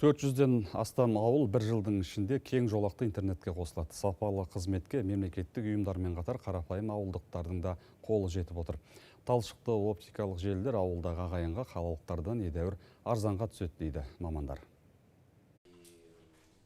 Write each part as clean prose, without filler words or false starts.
400-ден астам ауыл бір жылдың ішінде кең жолақты интернетке қосылады. Сапалы қызметке мемлекеттік ұйымдармен қатар қарапайым ауылдықтардың да қолы жетіп отыр. Талшықты оптикалық желілер ауылдағы ағайынға қалалықтардан едәуір арзанға түседі, дейді мамандар.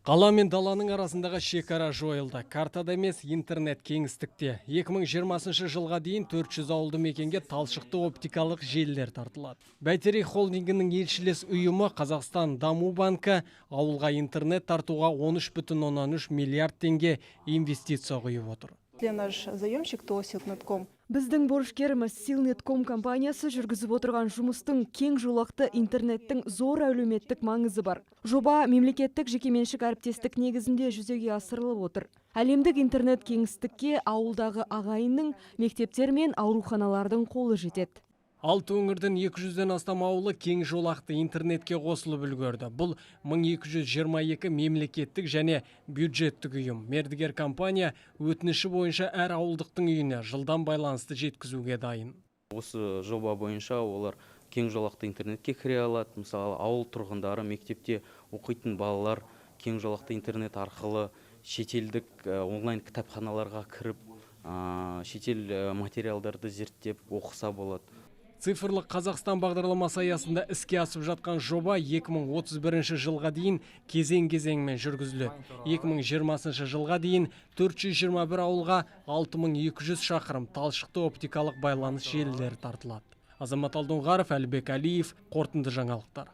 Қала мен даланың арасындағы шекара жойылды. Картада емес, интернет кеңістікте. 2020 жылға дейін 400 ауылды мекенге талшықты оптикалық желілер тартылады. Бәйтерек холдингінің еншілес ұйымы Қазақстан Даму банкі ауылға интернет тартуға 13,3 миллиард теңге инвестиция құйып отыр. Наш заемщик ТОО «Силнетком». Біздің борышкеріміз Силнетком компаниясы жүргізіп отырған жұмыстың, кең жолақты интернеттің зор әлеуметтік маңызы бар. Жоба мемлекеттік жекеменшік әріптестік негізінде жүзеге асырылып отыр. Әлемдік интернет кеңістікке ауылдағы ағайынның, мектептер мен ауруханалардың қолы жетеді. Алты өңірдің 200-ден астам ауылы кең жолақты интернетке қосылып үлгерді. Бұл 1222 мемлекеттік және бюджеттік ұйым. Мердігер компания өтініші бойынша әр ауылдықтың үйіне жылдам байланысты жеткізуге дайын. Осы жоба бойынша олар кең жолақты интернетке кіре алады. Мысалы, ауыл тұрғындары, мектепте оқитын балалар кең жолақты интернет арқылы шетелдік онлайн кітапханаларға кіріп, шетел материалдарды зерттеп оқыса болады. Цифрлық Қазақстан бағдарламасы аясында іске асып жатқан жоба 2031 жылға дейін кезең-кезеңмен жүргізіледі. 2020 жылға дейін 421 ауылға 6200 шақырым талшықты оптикалық байланыс желілері тартылады. Азамат Алдоңғаров, Әлібек Әлиев, «Қорытынды жаңалықтар».